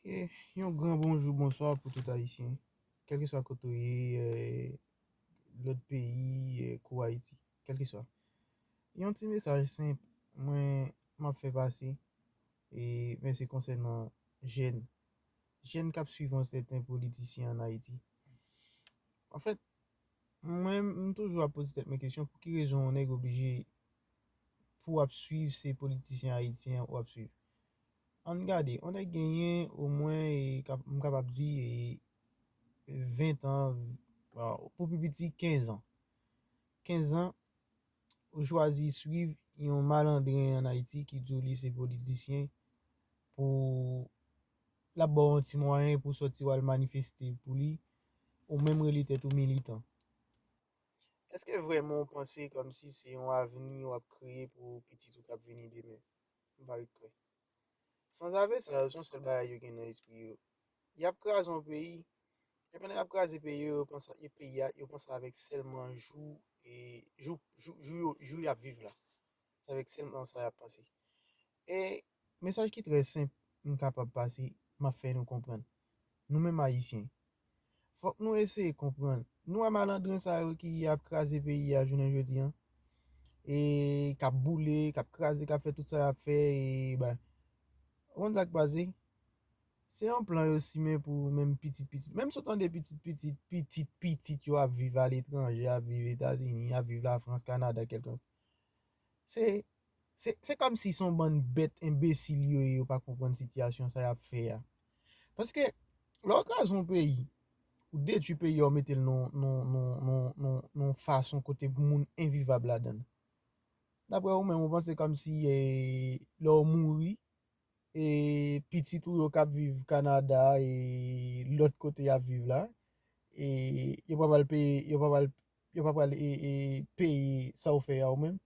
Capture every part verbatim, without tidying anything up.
E yon gran bonjou, bonswa pou tout Ayisyen, kèlkeswa kote w ye, eh, lòt peyi, eh, kou Ayiti, kèlkeswa. Yon ti mesaj senp, mwen, m ap fè pase, e, men se konsènan jèn. Jèn k ap swiv yon sèten politisyen ann Ayiti. Anfèt, mwen, m toujou ap poze tèt mwen kesyon, pou ki rezon yon nèg oblije pou w ap swiv se politisyen ayisyen w ap swiv? Ann gade, yon nèg genyen omwen, e, kap-, m kapab di, e, ven an, bon, pou pi piti, kenz an. Kenz an, ou chwazi swiv yon malandren ann Ayiti ki di w li se politisyen pou l ap ba w yon ti mwayen pou w sòti w al manifeste pou li, ou menm rele tèt ou militan. Èske vrèman w panse kòmsi se yon avni w ap kreye pou pitit ou k ap vini demen? M pa ret kwè. Sanzave sa yo, se yon sèl bagay yo gen nan espri yo. Y ap kraze yon peyi, e pandan y ap kraze peyi yo, yo panse, e peyi a, yo panse avèk sèlman jou, e jou, jou, jou yo, jou y ap viv la. Se avèk sèlman sa y ap panse. E mesaj ki trè senp m kapab pase, m ap fè nou konprann. Nou menm Ayisyen, fòk nou eseye konprann. Nou wè malandren sa yo ki ap kraze peyi a jounen jodi a, e k ap boule, k ap kraze, k ap fè tout sa y ap fè, e ben, ou konn sa k pase? Se yon plan yo simen pou menm pitit pitit. Menm si w tande pitit pitit, pitit pitit yo ap viv aletranje, ap viv Etazini, ap viv Lafrans, Kanada, kèlkonk. Se, se, se kòmsi se yon bann bèt enbesil yo ye, yo pa konprann sitiyasyon sa y ap fè a. Paske, lè w kraze yon peyi, ou detwi peyi a, ou mete l nan, nan, nan, nan, nan, nan yon fason kote pou moun envivab ladan l. Daprè ou menm, ou panse kòmsi, eh, lè w mouri, e pitit ou yo k ap viv Kanada e lòt kote y ap viv la, e yo pa pral peye, yo pa pral, yo pa pral, e, e, peye sa w fè a ou menm?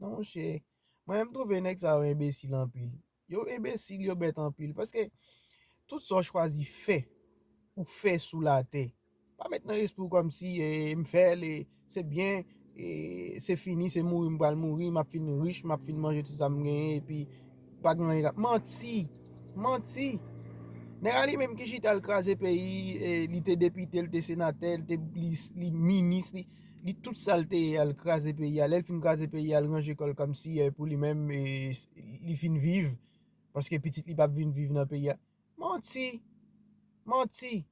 Non, monchè. Mwen menm, m twouve nèg sa yo enbesil anpil. Yo enbesil, yo bèt anpil. Paske tout sa w chwazi fè, ou fè sou latè, pa met nan espri w kòmsi, e, m fè l, e, se byen, e, se fini, se mouri m pral mouri, m ap fin rich, m ap fin manje tout sa m genyen, epi pa gen anyen k ap, manti! Manti! Nèg la li menm ki chita al kraze peyi, e, li te depite, li te senatè, li te, li, li minis, li, li tout sa l te ye, al kraze peyi a. Lè l fin kraze peyi a, l ranje kò l kòmsi, e, pou li menm, e, s-, li fin viv, paske pitit li p ap vin viv nan peyi a. Manti! Manti!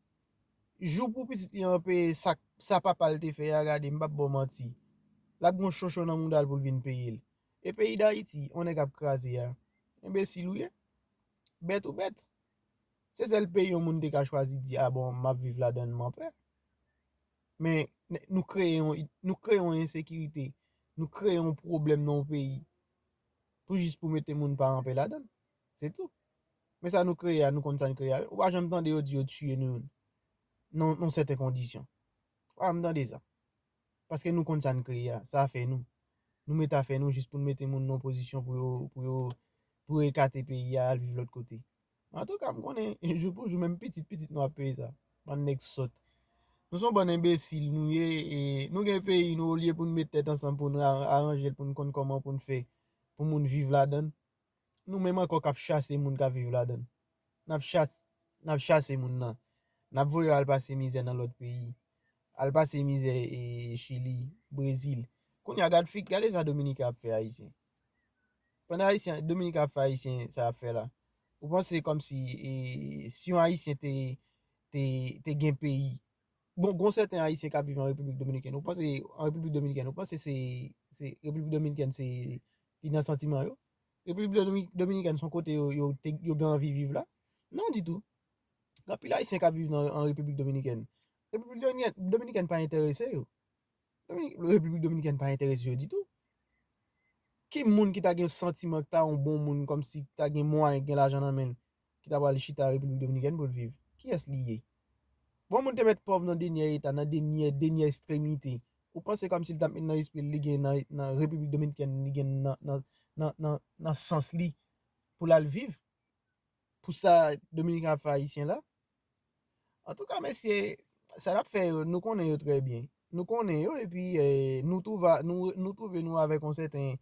Jou pou pitit li an peye sa, sa papa l te fè a, gade, m p ap ba w manti, l ap gen yon chocho nan mouda l pou l vin peye l. E peyi Dayiti, yon nèg ap kraze a, enbesil ou ye? Bèt ou bèt? Se sèl peyi yon moun te ka chwazi di, a bon, m ap viv ladan l, m anpè. Men, n-, nou kreye yon, nou kreye yon ensekirite, nou kreye yon pwoblèm nan yon peyi pou jis pou mete moun pa anpè ladan l. Se tou. Men sa nou kreye a, nou konn sa n kreye a. Ou pa janm tande yo di yo tiye nou youn nan, nan sèten kondisyon. Ou pa janm tande sa. Paske nou konn sa n kreye a, sa afè nou. Nou mete afè nou jis pou n mete moun nan pozisyon pou yo, pou yo, pou yo ekate peyi a, al viv lòt kote. Antouka, m konnen, jou pou jou, menm pitit pitit nou ap peye sa. Bann nèg sòt. Nou se yon bann enbesil nou ye, e nou gen peyi nou, olye pou n met tèt ansanm pou n ra-, aranje l, pou n konn kòman pou n fè pou moun viv ladan l, nou menm ankò k ap chase moun k ap viv ladan l. N ap chas-, n ap chase moun nan. N ap voye yo al pase mizè nan lòt peyi. Al pase mizè, e, Chili, Brezil. Kounye a, gad fig, gade sa Dominiken ap fè Ayisyen. Pandan Ayisyen, Dominiken ap fè Ayisyen sa y ap fè la, ou panse kòmsi, e, si yon Ayisyen te, te, te gen peyi, gon, gon sèten Ayisyen k ap viv an Repiblik Dominikèn, ou panse an Repiblik Dominikèn, ou panse se, se Repiblik Dominikèn se li nan santiman yo? Repiblik Domi-, Dominikèn se yon kote yo, yo te, yo gen anvi viv la? Non ditou. Gen anpil Ayisyen k ap viv nan, an Repiblik Dominikèn. Repiblik Dominikèn, Dominikèn pa enterese yo. Domini-, Repiblik Dominikèn pa enterese yo ditou. Ki moun ki ta gen santiman ki ta yon bon moun, kòmsi ki ta gen mwayen, gen lajan nan men l, ki ta pral chita Repiblik Dominikèn pou l viv? Kiyès li ye? Bon, moun te mèt pòv nan dènyè eta, nan dènyè, dènyè ekstremite. Ou panse kòmsi l t ap met nan espri l, li gen nan, nan Repiblik Dominikèn, li gen nan, nan, nan, nan, nan sans li pou l al viv? Pou sa Dominiken ap fè Ayisyen la? Antouka, mesye, sa n ap fè yo, nou konnen yo trè byen. Nou konnen yo, epi, eh, nou twouve, nou, nou twouve nou avèk yon sèten,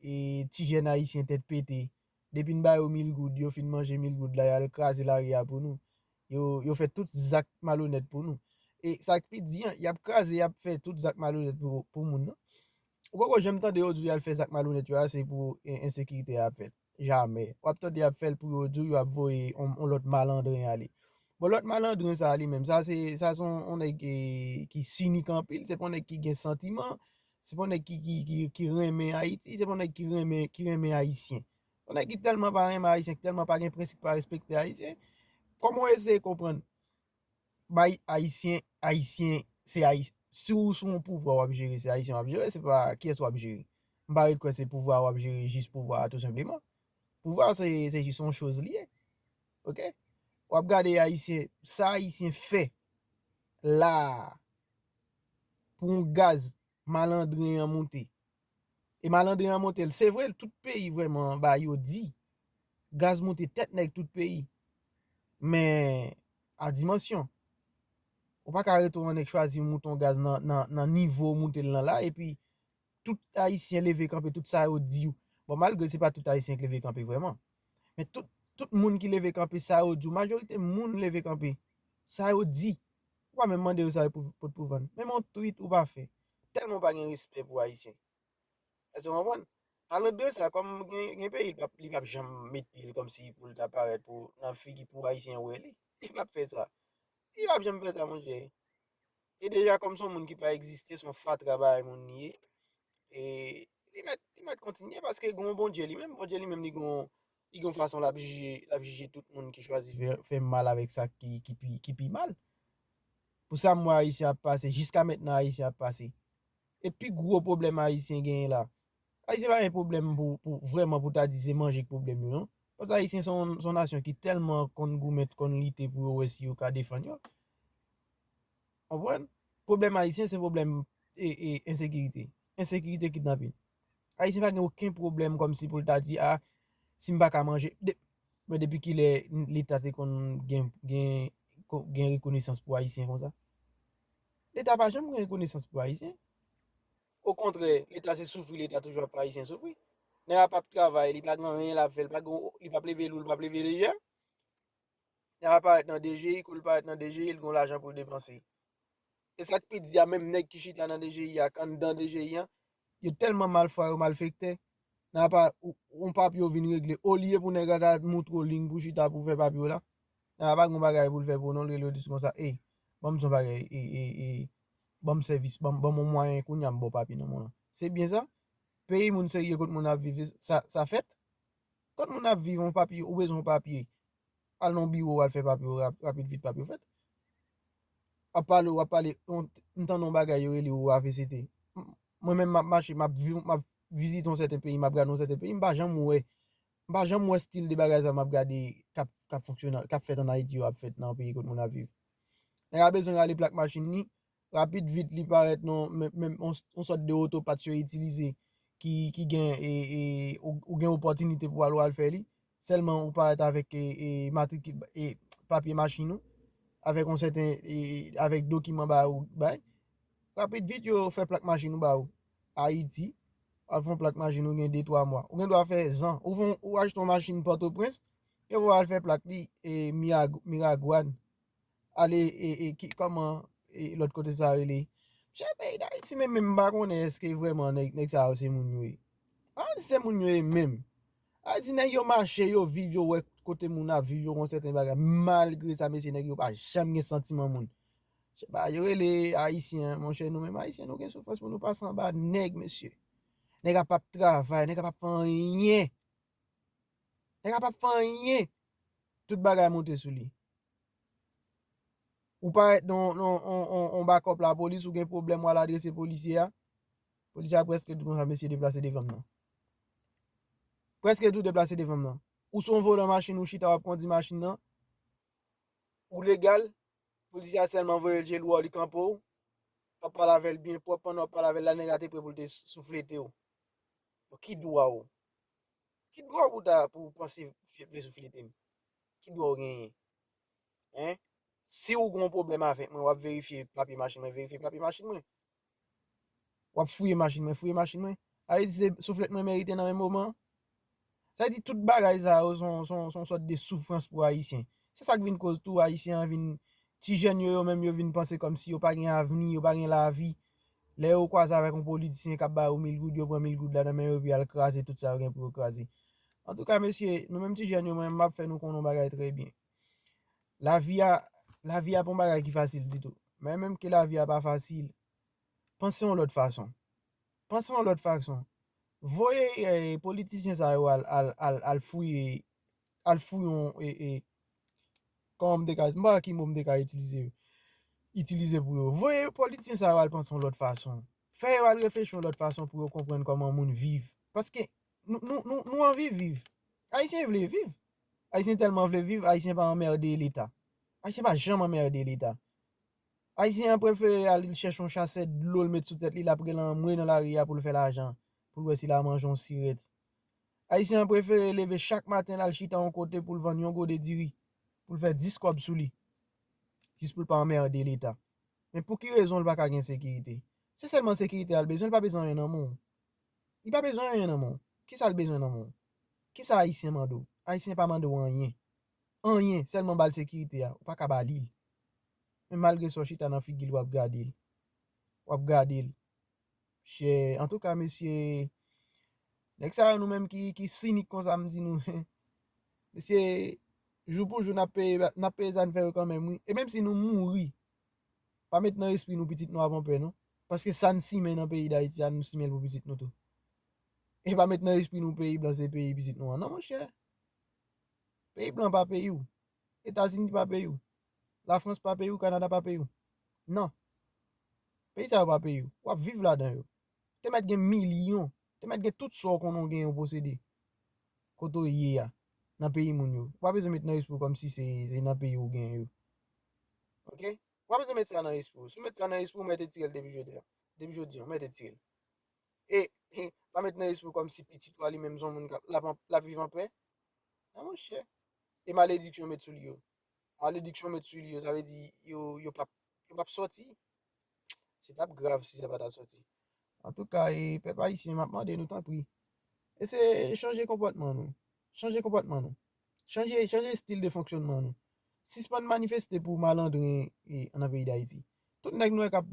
eh, ti jèn Ayisyen tèt pete, Depi n ba yo mil goud, yo fin manje mil goud la, y al kraze lari a pou nou. Yo, yo fè tout zak malonèt pou nou. E sa k pi di an, y ap kraze, y ap fè tout zak malonèt pou, pou moun nan. Ou poko janm tande yo di y al fè zak malonèt yo a, se pou en-, ensekirite a ap fèt. Jamè. W ap tande y ap fè l pou yo di w yo ap voye on, on lòt malandren ale. Bon, lòt malandren sa a li menm, sa se, sa se on, on nèg ki, ki sinik anpil, se pa on nèg ki gen santiman, se pa on nèg ki, ki, ki, ki renmen Ayiti, se pa on nèg ki renmen, ki renmen Ayisyen. On nèg ki tèlman pa renmen Ayisyen, ki tèlman pa gen prensip, pa respekte Ayisyen. Kòman w eseye konprann? Bay Ayisyen, Ayisyen, se Ayisyen. Si w sou yon pouvwa w ap jere, se Ayisyen w ap jere, se pa kiyès w ap jere. M pa ret kwè se pouvwa w ap jere, jis pouvwa a tou senpleman. Pouvwa se, se jis yon choz li ye. Oke? W ap gade Ayisyen, sa Ayisyen fè la a pou yon gaz malandren an monte. E malandren an monte l. Se vre, tout peyi vrèman ba yo di. Gaz monte tèt nèg tout peyi. Men a dimansyon. Ou pa ka rete yon nèg chwazi moute yon gaz nan, nan, nan nivo w moute l lan la, epi tout Ayisyen leve kanpe, tout sa yo di w. Bon, malgre se pa tout Ayisyen ki leve kanpe vrèman. Men tout, tout moun ki leve kanpe, sa yo di w, majorite moun leve kanpe, sa yo di. Ou pa menm mande yo sa yo pou, pot pou vann. Menm yon tweet ou pa fè. Tèlman w pa gen respè pou Ayisyen. Èske w konprann? Malandren sa, kòm gen, gen peyi, li p ap, li p ap janm met pye l kòmsi pou l ta parèt pou, nan figi pou Ayisyen wè li. Li p ap fè sa. Li p ap janm fè sa, monchè. E deja, kòm se yon moun ki pa egziste, se yon fatra bagay moun li ye. E li mèt, li mèt kontinye paske gen yon Bondye li menm, Bondye li menm li gen yon, li gen yon fason l ap jije, l ap jije tout moun ki chwazi fè, fè mal avèk sa ki, ki pi, ki pi mal. Pou sa m wè Ayisyen ap pase, jiska mentnan Ayisyen ap pase. E pi gwo pwoblèm Ayisyen genyen la. Ayisyen pa gen pwoblèm pou, pou vrèman pou ta di se manje k pwoblèm yo, non. Paske Ayisyen se yon, se yon nasyon ki tèlman konn goumen, konn lite pou yo wè si yo ka defann yo. Konprann? Pwoblèm Ayisyen se pwoblèm e, e, ensekirite. Ensekirite, kidnapin. Ayisyen pa gen okenn pwoblèm kòmsi pou l ta di, a, si m pa ka manje. De, men depi kilè Leta te konn gen, gen, gen rekonesans pou Ayisyen konsa? Leta pa janm gen rekonesans pou Ayisyen. Okontrè, Leta se soufri, Leta toujou ap fè Ayisyen soufri. Nèg la p ap travay, li pa gen anyen l ap fè, li pa gen, li p ap leve lou, li p ap leve lejè. Nèg la parèt nan D G I, kou l parèt nan D G I, li gen lajan pou l depanse. E sa k pi di a, menm nèg ki chita nan D G I a, k anndan D G I an, yo tèlman malfwa, yo malfektè. Nan apa, ou, yon papye w vin regle, olye pou nèg la ta moutre w liy pou chita pou fè papye w la, nan apa gon bagay pou l fè pou w non, l rele w di konsa, ey, ban m di yon bagay, e, e, e, ban m sèvis, ban m, ban m yon mwayen kounye a m ba w papye nan men w lan. Se byen sa? Peyi moun serye kot moun ap viv, sa, sa fèt? Kot moun ap viv, yon papye, ou bezwen yon papye, al nan biwo, al fè papye w rap-, rapid vit, papye w fèt. W ap pale, w ap pale, yon, m tande yon bagay yo rele yo A V C T. M-, mwen menm m ap mache, m ap vi-, m ap vizite yon sèten peyi, m ap gade yon sèten peyi, m pa janm wè, m pa janm wè stil de bagay sa m ap gade k ap, k ap fonksyone, k ap fèt ann Ayiti yo ap fèt nan peyi kot moun ap viv. Nèg la bezwen rale plak machin li, rapid vit li parèt non, men, men yon, yon sòt de otopat yo itilize ki, ki gen, e, e, ou, ou gen opòtinite pou al, ou al fè li. Sèlman ou parèt avèk, e, e, matrikil, e, papye machin ou, avèk yon sèten, e, avèk dokiman ba ou bay. Rapid vit yo fè plak machin ou ba ou. Ayiti, al fè yon plak machin ou gen de, twa mwa. Ou gen dwa fè zan. Ou fè yon, ou achte yon machin Pòtoprens, yo voye al fè plak li, e, Mirag-, Miragwàn. Ale, e, e, ki, kòman, e, lòt kote sa rele? Chè, peyi Dayiti, men, men m pa konnen èske vrèman nèg, nèg sa yo se moun yo ye. Pa di se moun yo ye menm. A di nèg yo mache, yo viv, yo wè kote moun ap viv, yo wè yon sèten bagay. Malgre sa, mesye, nèg yo pa janm gen santiman moun. Chè, ba, yo rele Ayisyen, monchè, nou menm Ayisyen, nou gen soufrans pou nou pase anba nèg, mesye. Nèg la p ap travay, nèg la p ap fè anyen. Nèg la p ap fè anyen. Tout bagay monte sou li. Ou parèt nan, nan, on, on, on bakòp lapolis, ou gen pwoblèm, w al adrese polisye a. Polisye a prèske di w konsa, mesye, deplase devan m nan. Prèske di w deplase devan m nan. Ou se yon volan machin, ou chita, w ap kondi machin nan. Ou legal, polisye a sèlman voye l je l wè w, li kanpe w. W ap pale avè l byen pwòp, pandan w ap pale avè l la, nèg la te prè pou l te souflete w. Bon, ki dwa w? Ki dwa w pou ta, pou w panse vle souflete m? Ki dwa w genyen? Hein? Si w gen yon pwoblèm avèk mwen, w ap verifye papye machin mwen, verifye papye machin mwen. W ap fouye machin mwen, fouye machin mwen. Ayiti se souflèt mwen merite nan menm moman an. Sa vle di tout bagay sa yo se yon, se yon, se yon sòt de soufrans pou Ayisyen. Se sa k vin koz tou Ayisyen an vin, ti jèn yo, yo menm yo vin panse kòmsi yo pa gen avni, yo pa gen lavi. Lè yo kwaze avèk yon politisyen k ap ba yo mil goud, yo pran mil goud la nan men yo epi al kraze tout sa yo gen pou yo kraze. Antouka, mesye, nou menm ti jèn yo, mwen, m ap fè nou konnen yon bagay trè byen. Lavi a, lavi a pa yon bagay ki fasil ditou. Men menm ke lavi a pa fasil, panse yon lòt fason. Panse yon lòt fason. Voye eh, politisyen sa yo al, al, al, al fouye, al fouye yon, e, e, kòman m te ka, m pa wè ki mo m te ka itilize, itilize pou yo. Voye politisyen sa yo al panse yon lòt fason. Fè yo al reflechi yon lòt fason pou yo konprann kòman moun viv. Paske nou, nou, nou, nou anvi viv. Ayisyen vle viv. Ayisyen tèlman vle viv, Ayisyen pa anmède Leta. Ayisyen pa janm anmède Leta. Ayisyen an prefere al chèche yon chasè dlo l met sou tèt li, l ap rele anmwe nan lari a pou l fè lajan, pou l wè si l a manje yon sirèt. Ayisyen an prefere leve chak maten l al chita yon kote pou l vann yon gode diri, pou l fè dis kòb sou li, jis pou l pa anmède Leta. Men pou ki rezon l pa ka gen sekirite? Se sèlman sekirite a l bezwen, l pa bezwen anyen nan men w. Li pa bezwen anyen nan men w. Kisa l bezwen nan men w? Kisa Ayisyen mande w? Ayisyen pa mande w anyen. Anyen, sèlman ba l sekirite a. Ou pa ka ba li l. Men malgre sa, w chita nan figi l, w ap gade l. W ap gade l. Chè, antouka, mesye, nèg sa yo nou menm ki, ki sinik konsa, m di nou, mesye, jou pou jou, n ap peye, n ap peye sa n fè yo kanmenm, wi. E menm si nou mouri, pa met nan espri nou pitit nou ap anpè, non. Paske sa n simen nan peyi Dayiti a, nou simen l pou pitit nou tou. E pa met nan espri nou peyi blan se peyi pitit nou an. Non, monchè. Peyi blan pa peyi w. Etazini pa peyi w. Lafrans pa peyi w, Kanada pa peyi w. Non. Peyi sa yo pa peyi w. W ap viv ladan yo. Te mèt gen milyon. Te mèt gen tout sa w konnen w genyen w posede. Kote w ye a. Nan peyi moun yo. Ou pa bezwen met nan espri w kòmsi se, se nan peyi w genyen yo. Oke? Ou pa bezwen met sa nan espri w. Si w met sa nan espri w, mwen te tire l depi jodi a. Depi jodi a, mwen te tire l. E, e, pa met nan espri w kòmsi pitit ou a li menm se yon moun k ap, l ap, l ap viv anpè. Non, monchè. E malediksyon met sou li yo. Malediksyon met sou li yo, sa vle di yo, yo p ap, yo p ap sòti. Se t ap grav si sa pa ta sòti. Antouka, e, pèp ayisyen, m ap mande nou, tanpri, eseye chanje konpòtman nou. Chanje konpòtman nou. Chanje, chanje estil de fonksyònman nou. Sispann manifeste pou malandren e, nan peyi Dayiti. Tout nèg nou wè k ap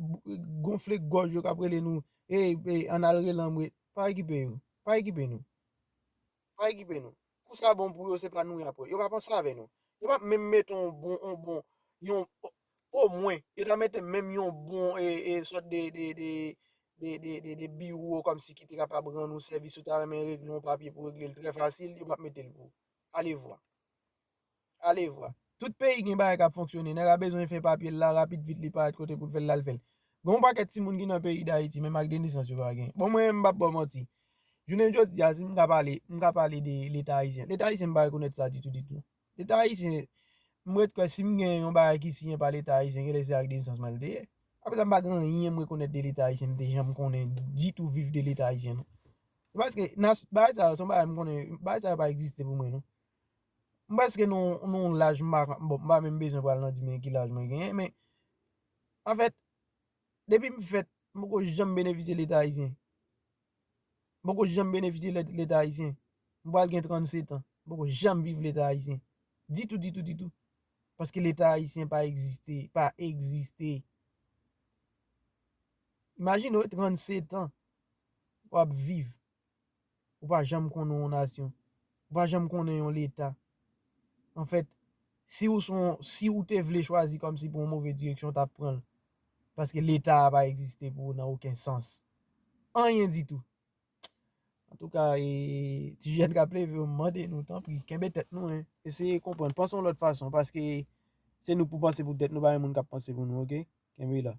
gonfle gòj yo, k ap rele nou, e, e, ann al rele anmwe. Pa okipe yo. Pa okipe nou. Pa okipe nou. Kou sa bon pou yo, se pa nou y ap wè. Yo pa panse avè nou. Yo p ap menm mete yon bon, yon bon, yon, o- omwen, yo ta mete menm yon bon, e, e, sòt de, de, de, de, de, de, de biwo kòmsi ki te kapab rann ou sèvis, ou ta renmen regle yon papye pou regle l trè fasil, yo p ap mete l pou ou. Alevwa. Alevwa. Tout peyi gen bagay k ap fonksyone. Nèg la bezwen fè papye l la, rapid vit li parèt kote pou l fè l, l al fè l. Gen yon pakèt timoun ki nan peyi Dayiti, menm ak de nesans yo pa gen. Bon, mwen menm, m p ap ba w manti. Jounen jodi a, si m ka pale, m ka pale de Leta ayisyen. Leta ayisyen, m pa rekonèt sa ditou, ditou. Leta ayisyen, m ret kwè si m gen yon bagay ki siyen pa Leta ayisyen, genlè se ak de nesans mwen l te ye. Apre sa, m pa gen anyen m rekonèt de Leta ayisyen, m te janm konnen ditou viv de Leta ayisyen, non. Se paske nas- bagay sa yo, se yon bagay m konnen, bagay sa yo pa egziste pou mwen, non. M prèske nan, nan yon laj, m pa, bon, m pa menm bezwen pral nan di men ki laj mwen genyen, men, anfèt, depi m fèt, m poko janm benefisye Leta ayisyen. M poko janm benefisye Lè- Leta ayisyen. M pral gen trannsetan. M poko janm viv Leta ayisyen. Ditou, ditou, ditou. Paske Leta ayisyen pa egziste, pa egziste. Imajine w, trannsetan, w ap viv. Ou pa janm konnen yon nasyon. Ou pa janm konnen yon Leta. Anfèt, si ou se yon, si ou te vle chwazi kòmsi pou yon move direksyon, w t ap pran l. Paske Leta a pa egziste pou ou nan okenn sans. Anyen ditou. Antouka, e, ti jèn k ap leve yo, m mande nou, tanpri, kenbe tèt nou, en. Eseye konprann. Panse yon lòt fason, paske se nou k pou panse pou tèt nou, pa gen moun k ap panse pou nou, oke? Kenbe la.